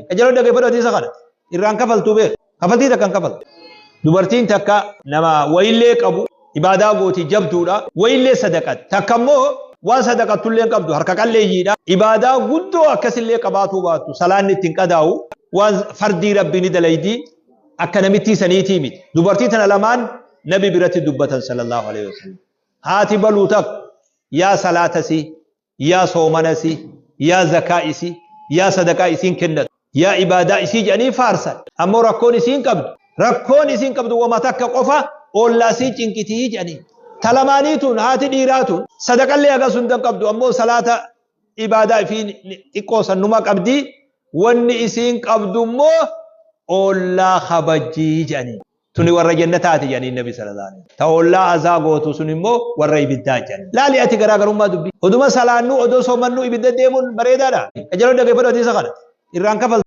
Qajeeloo dhaggeeffadhu hadiisa kana. Irraan kafaltuu beeku. Kafaltii takka hin kafaltu. Dubartiin takka nama wayillee qabu ibaadaa gooti jabduudha. Wayillee sadaqatti. Takka immoo waan sadaqattullee hin qabdu harka qalleeyyiidha. Ibaadaa guddoo akkasillee qabaatuu baattu salaanni ittiin qadaa'u waan fardii rabbii ni dalaydi akka namittii saniitii miti. Dubartii tana lamaan nabi biratti dubbatan sallallahu alaihi wasallam. Haati baluu takka yaa salaatasii yaa soomana isii, yaa zakaa isii, yaa sadaqaa isiin kennatu, yaa ibaadaa isii jedhanii faarsan. Ammoo rakkoon isiin qabdu, rakkoon isiin qabdu wama takka qofa oollaa isii cinqitii jedhanii. Ta lamaanii tun haati dhiiraa tun sadaqallee hagas hunda hin qabdu ammoo salaata ibaadaa ifii xiqqoo san numa qabdi. Wanni isiin qabdu immoo oollaa kabajjii jedhanii. Tuni warra jannataati jedhanii nabi sallallahu alaihi wasallam. Ta ollaa azaa gootu sun immoo warra ibiddaa jedhanii. Laali ati garaagarummaa dubbii. Oduma salaannuu odoo soomannuu ibidda deemuun bareedaadha. Qajeeloo dhaggeeffadhu hadiisa kana. Irraan kafaltu.